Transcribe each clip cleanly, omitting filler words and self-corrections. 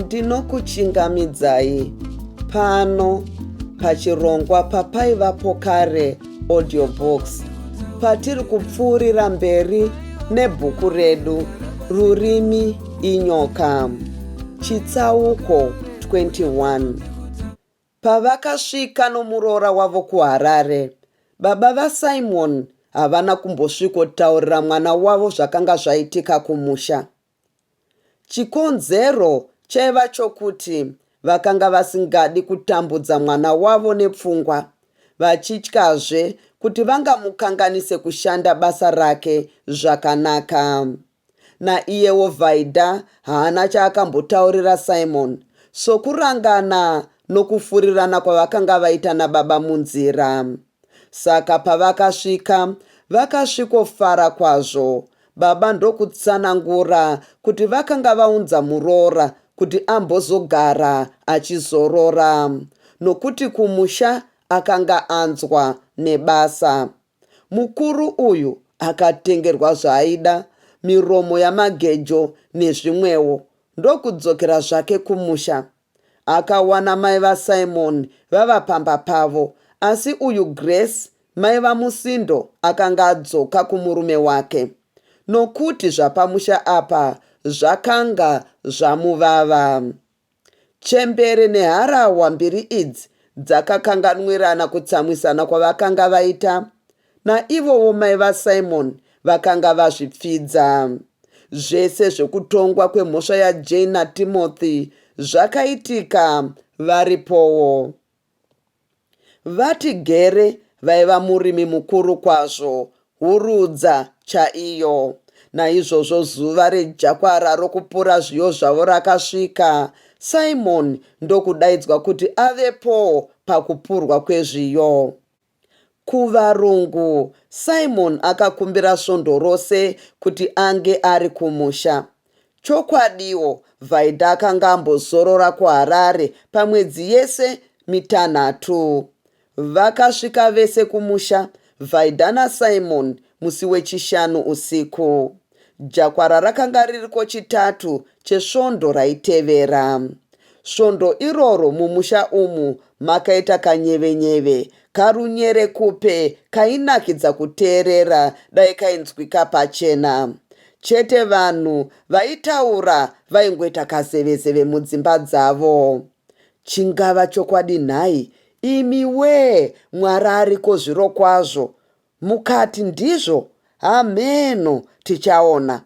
Ndinokuchingamidzai pano pachirongwa papaivapo kare audiobox patiri kupfuurira mberi nebhuku redu Rurimi Inyoka chitsauko 21. Pavakasvika nomuroora wavo kuHarare, baba vaSimon havana kumbosvikotaurira mwana wavo zvakanga zvaitika kumusha. Chikonzero chaiva chokuti vakanga vasingadi kutambudza mwana wavo nepfungwa, vachityazve kuti vangamukanganise kushanda basa rake zvakanaka. Naiyewo Vaida haana chaakambotaurira Simon, sokurangana nokufurirana kwavakanga vaita nababa munzira. Saka pavakasvika, vakasvikofara kwazvo, baba ndokutsanangura kuti vakanga vaunza muroora kuti ambozogara achizorora, nokuti kumusha akanga anzwa nebasa. Mukuru uyu akatengerwa zvaaida, miromo yamagejo nezvimwewo, ndokudzokera zvake kumusha. Akawana mai vaSimon vava pamba pavo, asi uyu Grace mai vaMusindo akanga adzoka kumurume wake nokuti zvapamusha apa zvakanga zvamuvava. Chembere neharahwa mbiri idzi dzakakanganwirana kutsamwisana kwavakanga vaita. Naivowo mai vaSimon vakanga vazvipfidza. Zvese zvekutongwa kwemhosva yaJane naTimothy zvakaitika varipowo. VaTigere vaiva murimi mukuru kwazvo, hurudza chaiyo. Naizvozvo zuva rejakwara rokupura zviyo zvavo rakasvika, Simon ndokudaidzwa kuti avepowo pakupurwa kwezviyo. Kuvarungu, Simon akakumbira svondo rose kuti ange ari kumusha. Chokwadiwo, Vaida akanga ambozorora kuHarare pamwedzi yese mitanhatu. Vakasvika vese kumusha, Vaida naSimon, musi weChishanu usiku. Jakwara rakanga ririko Chitatu chesvondo raitevera. Svondo iroro mumusha umu makaita kanyevenyeve, karunyerekupe kainakidza kuteerera dai kainzwika pachena. Chete vanhu vaitaura vaingoita kazevezeve mudzimba dzavo. Chingava chokwadi nhai imi wee Mwari ariko zvirokwazvo Mukati ndizvo hamheno tichaona.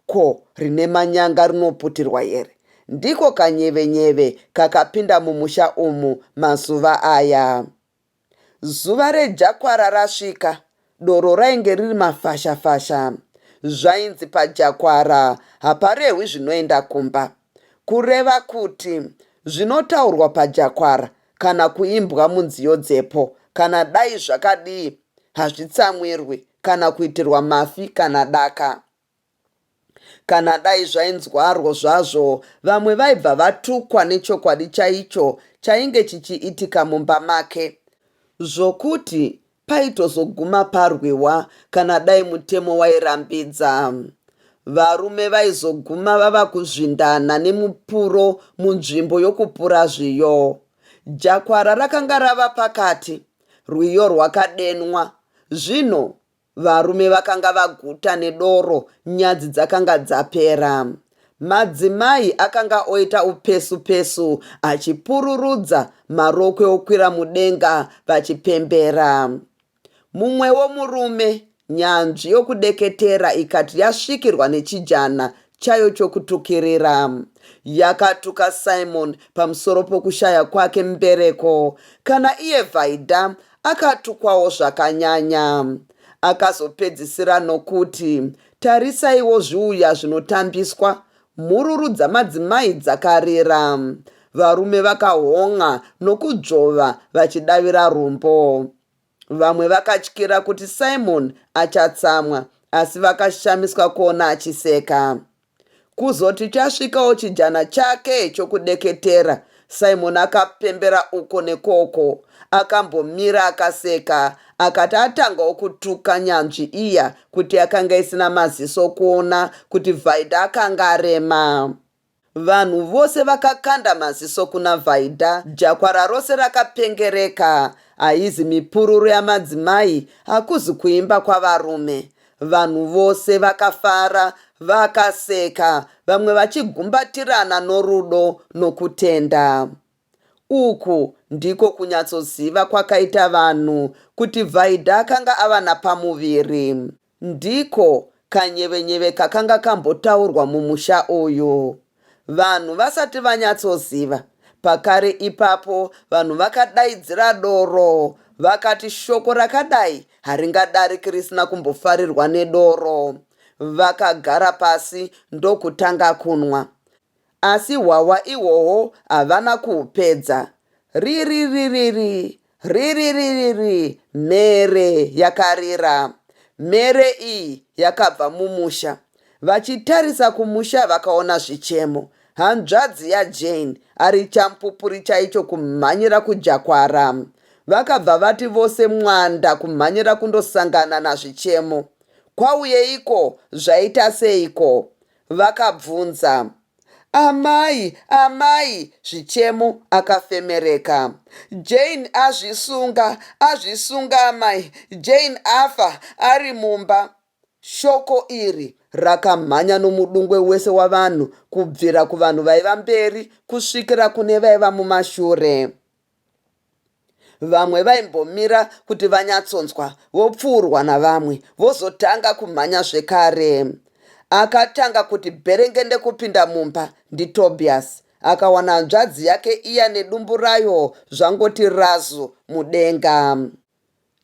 Ko rine manyanga rinoputirwa here? Ndiko kanyevenyeve kakapinda mumusha umu mazuva aya. Zuva rejakwara rasvika, doro rainge riri mafashafasha. Zvainzi pajakwara haparehwi zvinoenda kumba. Kureva kuti zvinotaurwa pajakwara kana kuimbwa munziyo dzepo kana dai zvakadii hazvitsamwirwi kana kuitirwa mafi kana daka. Kana dai zvainzwarwo zvazvo vamwe vaibva vatukwa nechokwadi chaicho chainge chichiitika mumba make zvokuti Paitozoguma parwiwa kana dai mutemo wairambidza. Varume vaizoguma vava kuzvindana nemupuro munzvimbo yokupura zviyo. Jakwara rakanga rava pakati, rwiyo rwakadenwa. Zvino varume vakanga vaguta nedoro, nyadzi dzakanga dzapera. Madzimai akanga oita upesu-pesu achipururudza marokwe okwira mudenga vachipembera. Mumwewo murume, nyanzvi yokudeketera ikati yasvikirwa nechijana chayo chokutukirira. Yakatuka Simon pamusoro pokushaya kwake mbereko. Kana iye Vaida akatukwawo zvakanyanya. Akazopedzisira nokuti Tarisaiwo zviuya zvinotambiswa, mhururu dzamadzimai dzakarira. Varume vakahon'a nokudzvova vachidavira rumbo. Vamwe vakatyira kuti Simon achatsamwa, asi vakashamiswa kuona achiseka. Kuzoti chasvikawo chijana chake chokudeketera, Simon akapembera uko nekoko. Akambomira akaseka akati atangawo kutuka nyanzvi iya kuti yakanga isina maziso kuona kuti Vaida akanga arema. Vanhu vose vakakanda maziso kuna Vaida. Jakwara rose rakapengereka. Haizi mipururu yamadzimai, hakuzi kuimba kwavarume. Vanhu vose vakafara, vakaseka, vamwe vachigumbatirana norudo nokutenda. Uku ndiko kunyatsoziva kwakaita vanhu kuti Vaida akanga ava napamuviri. Ndiko kanyevenyeve kakanga kambotaurwa mumusha uyu. Vanhu vasati vanyatsoziva. Pakare ipapo vanhu vakadaidzira doro vakati shoko rakadai haringadariki risina kumbofarirwa nedoro. Vakagara pasi ndokutanga kunwa. Asi hwahwa ihwohwo havana kuhupedza. Ririririri, ririririri, mhere yakarira. Mhere iyi yakabva mumusha. Vachitarisa kumusha vakaona zvichemo. Hanzvadzi yaJane ari chamupupuri chaicho kumhanyira kujakwara. Vakabva vati vose mwanda kumhanyira kundosangana naZvichemo. Kwauyeiko? Zvaita seiko? Vakabvunza. Amai, amai! Zvichemo akafemereka. Jane azvisunga, azvisunga amai! Jane afa ari mumba. Shoko iri rakamhanya nomudungwe wese wavanhu kubvira kuvanhu vaiva mberi kusvikira kune vaiva mumashure. Vamwe vaimbomira kuti vanyatsonzwa vopfuurwa navamwe vozotanga kumhanya zvekare. Akatanga kuti bherengende kupinda mumba ndiTobias. Akawana hanzvadzi yake iya nedumbu rayo zvangoti razu mudenga.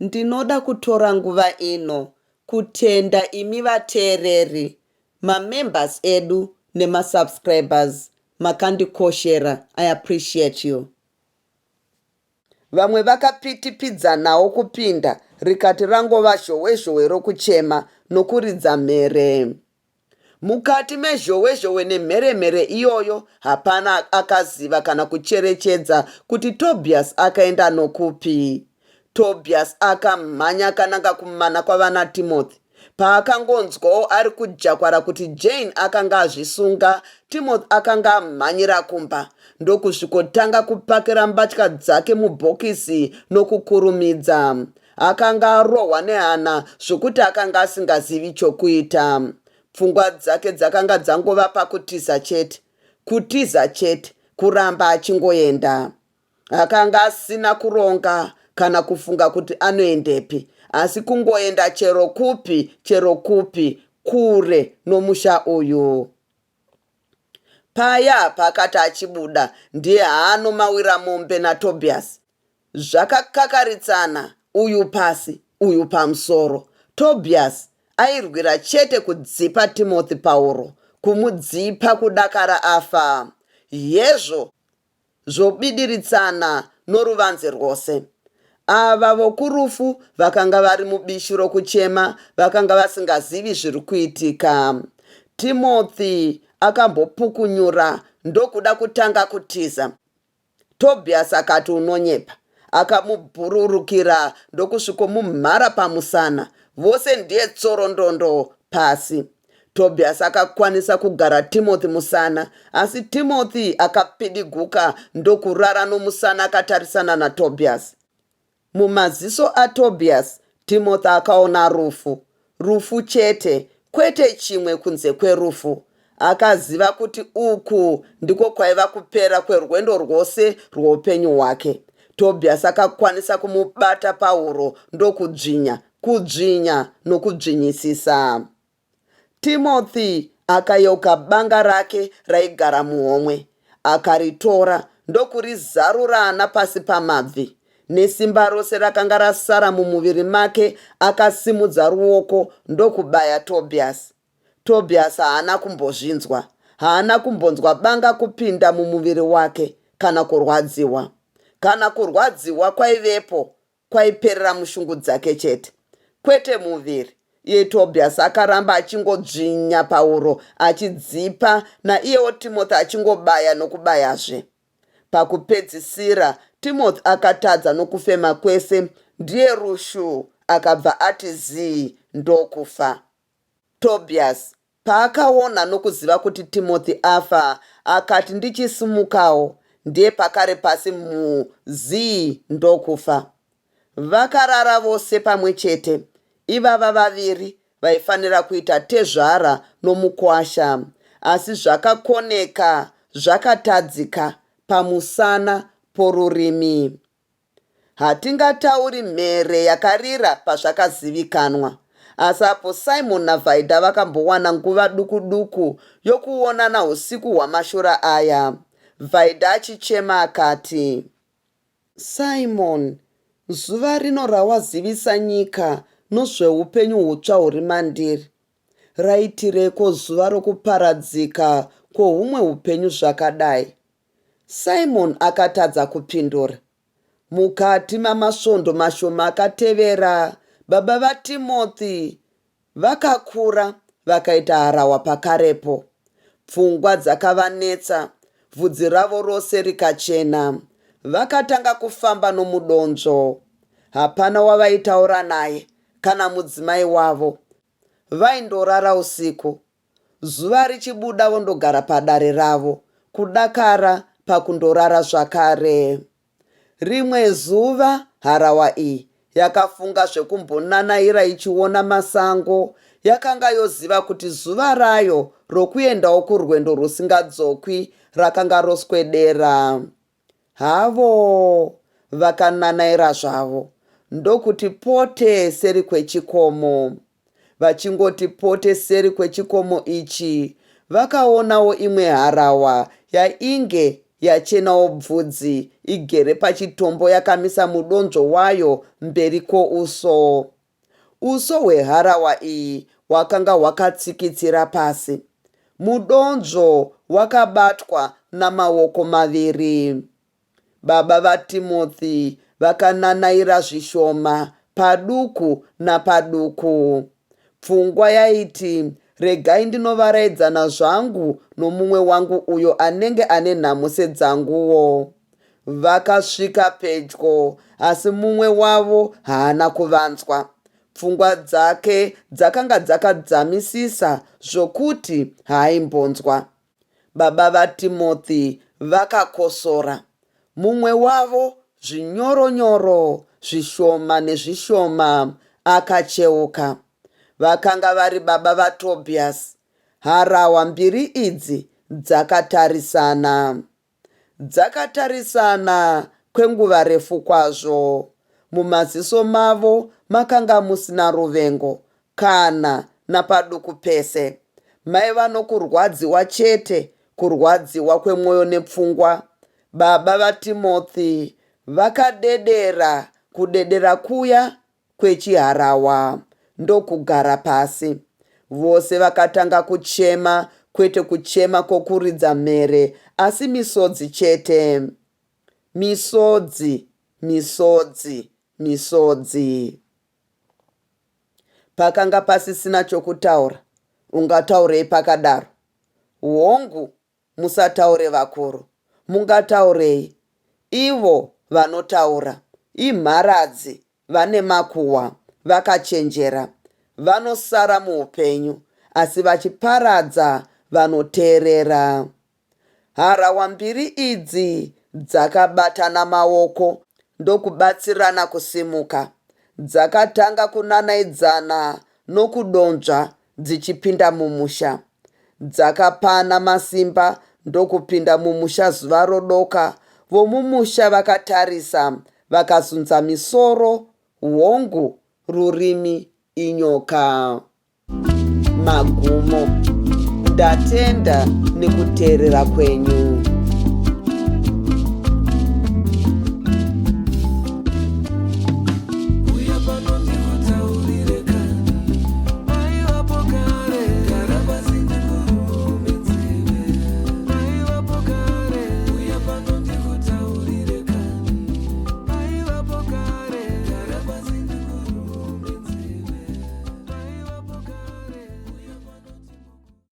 Ndinoda kutora nguva ino kutenda imi vateereri, mamembers edu nemasubscribers makandikoshera, I appreciate you. Vamwe vakapitipidzanawo kupinda rikati rangova zhowezhowe rokuchema nokuridza mhere. Mukati mezhowezhowe nemheremhere iyoyo hapana akaziva kana kucherechedza kuti Tobias akaenda nokupi. Tobias akamhanya akananga kumana kwavana Timothy. Paakangonzwawo ari kujakwara kuti Jane akanga azvisunga, Timothy akanga amhanyira kumba ndokusvikotanga kupakira mbatya dzake mubhokisi nokukurumidza. Akanga arohwa nehana zvokuti akanga asingazivi chokuita. Pfungwa dzake dzakanga dzangova pakutiza chete, kutiza chete, kuramba achingoenda. Akanga asina kuronga kana kufunga kuti anoendepi, asi kungoenda chero kupi chero kupi kure nomusha uyu. Paya paakati achibuda ndiye haano Mawiramombe naTobias. Zvakakakaritsana uyu pasi uyu pamusoro. Tobias airwira chete kudzipa Timothy Pauro, kumudzipa kudakara afa. Hezvo zvobidiritsana noruvanze rwose. Ava vokurufu vakanga vari mubishi rokuchema vakanga vasingazivi zviri kuitika. Timothy akambopukunyura ndokuda kutanga kutiza. Tobias akati unonyepa. Akamubhururukira ndokusvikomumhara pamusana. Vose ndiye tsorondondo pasi. Tobias akakwanisa kugara Timothy musana, asi Timothy akapidiguka ndokurara nomusana akatarisana naTobias. Mumaziso aTobias, Timothy akaona rufu. Rufu chete, kwete chimwe kunze kwerufu. Akaziva kuti uku ndiko kwaiva kupera kwerwendo rwose rweupenyu hwake. Tobias akakwanisa kumubata pahuro ndokudzvinya, kudzvinya nokudzvinyisisa. Timothy akayeuka banga rake raigara muhomwe, akaritora ndokurizarura napasi pamabvi. Nesimba rose rakanga rasara mumuviri make akasimudza ruoko ndokubaya Tobias. Tobias haana kumbozvinzwa. Haana kumbonzwa banga kupinda mumuviri wake kana kurwadziwa. Kana kurwadziwa kwaivepo kwaiperera mushungu dzake chete, kwete muviri. Iye Tobias akaramba achingodzvinya Pauro achidzipa naiyewo Timothy achingobaya nokubayazve. Pakupedzisira Timothy akatadza nokufema kwese ndiye rushu akabva ati zii ndokufa. Tobias. Paakaona nokuziva kuti Timothy afa, akati ndichisimukawo, ndiye pakare pasi mhuu zii ndokufa. Vakarara vose pamwe chete, ivava vaviri vaifanira kuita tezvara nomukwasha, asi zvakakoneka zvakatadzika pamusana porurimi. Hatingatauri mhere yakarira pazvakazivikanwa, asi apo Simon naVaida vakambowana nguva duku-duku yokuonana usiku hwamashura aya, Vaida achichema akati, Simon, zuva rino rawazivisa nyika nozveupenyu hutsva huri mandiri, raitireiko zuva rokuparadzika kwohumwe upenyu zvakadai? Simon akatadza kupindura. Mukati mamasvondo mashoma akatevera, baba vaTimothy vakakura vakaita harahwa pakarepo. Pfungwa dzakavanetsa, bvudzi ravo rose rikachena. Vakatanga kufamba nomudonzvo. Hapana wavaitaura naye, kana mudzimai wavo. Vaindorara usiku, zuva richibuda vondogara padare ravo, kudakara pakundorara zvakare. Rimwe zuva harahwa iyi yakafunga zvekumbonanaira ichiona masango. Yakanga yoziva kuti zuva rayo rokuendawo kurwendo rwusingadzokwi rakanga roswedera. Havo vakananaira zvavo ndokuti pote seri kwechikomo. Vachingoti pote seri kwechikomo ichi, vakaonawo imwe harahwa yainge yachenawo bvudzi igere pachitombo yakamisa mudonzvo wayo mberi kwouso. Uso hweharahwa iyi hwakanga hwakatsikitsira pasi. Mudonzvo wakabatwa namaoko maviri. Baba vaTimothy vakananaira zvishoma, paduku napaduku. Pfungwa yaiti regai ndinovaraidzana zvangu nomumwe wangu uyo anenge ane nhamo sedzanguwo. Vakasvika pedyo asi mumwe wavo haana kuvanzwa. Pfungwa dzake dzakanga dzakadzamisisa zvokuti haaimbonzwa. Baba vaTimothy vakakosora. Mumwe wavo zvinyoronyoro, zvishoma nezvishoma akacheuka. Vakanga vari baba vaTobias. Harahwa mbiri idzi dzakatarisana. Dzakatarisana kwenguva refu kwazvo. Mumaziso mavo makanga musina ruvengo kana napaduku pese. Maiva nokurwadziwa chete, kurwadziwa kwemwoyo nepfungwa. Baba vaTimothy vakadedera kudedera kuya kwechiharawa ndokugara pasi. Vose vakatanga kuchema, kwete kuchema kwokuridza mhere, asi misodzi chete. Misodzi, misodzi, misodzi. Pakanga pasisina chokutaura. Ungataurei pakadaro? Hongu, Musataure vakuru. Mungataurei? Ivo vanotaura. Imharadzi, vane makuhwa, vakachenjera. Vanosara muupenyu, asi vachiparadza vanoteerera. Harahwa mbiri idzi dzakabatana maoko ndokubatsirana kusimuka. Dzakatanga kunanaidzana nokudonzva dzichipinda mumusha. Dzakapana masimba ndokupinda mumusha zuva rodoka, vomumusha vakatarisa vakazunza misoro, hongu rurimi inyoka. Magumo. Ndatenda nekuteerera kwenyu.